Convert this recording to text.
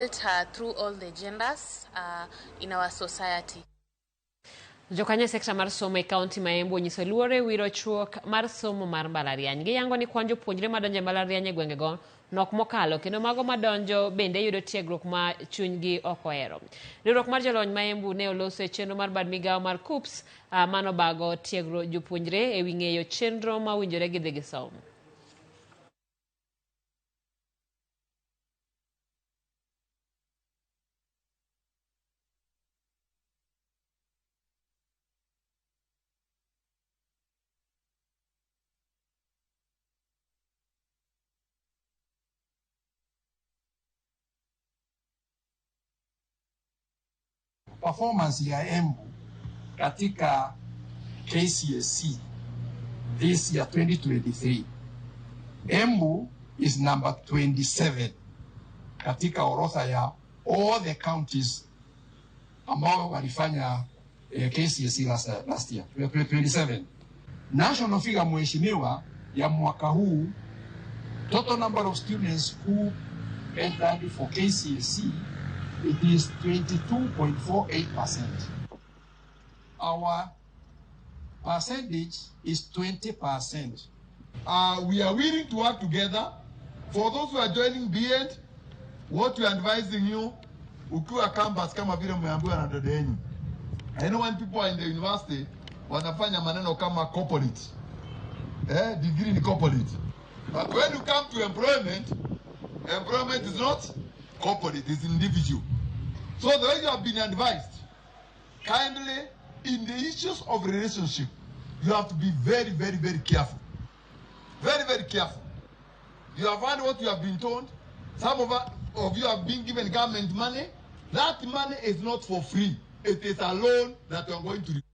Through all the genders in our society. Jokanyo e sekta mar somo e kaunti ma Embu onyiso luoro e wi rochruok mar somo mar mbalariany. Giyango ni kwan jopuonjre madonjo e mbalariany e gwengego nok mokalo kendo mago madonjo bende yudo tiegruok ma chunygi ok ohero. Riwruok mar jolony ma Embu ne oloso e chenro mar bad migawo mar KUCCPS manobago tiegro jopuonjre e wi ng'eyo chenro ma owinjore gidhi gisom. Performance ya Embu katika KCSE this year 2023, Embu is number 27 katika orodha ya all the counties ambao walifanya KCSE last year 27. National figure, mheshimiwa, ya mwaka huu, total number of students who entered for KCSE, it is 22.48%. Our percentage is 20%. We are willing to work together. For those who are joining B.Ed, what we are advising you, ukiwa campus kama vile mmeambiwa na dada yenu. I know when people are in the university, wanafanya maneno kama corporate. Degree ni corporate. But when you come to employment, employment is not corporate, it's individual. So the way you have been advised, kindly, in the issues of relationship, you have to be very, very, very careful. Very, very careful. You have heard what you have been told. Some of you have been given government money. That money is not for free. It is a loan that you are going to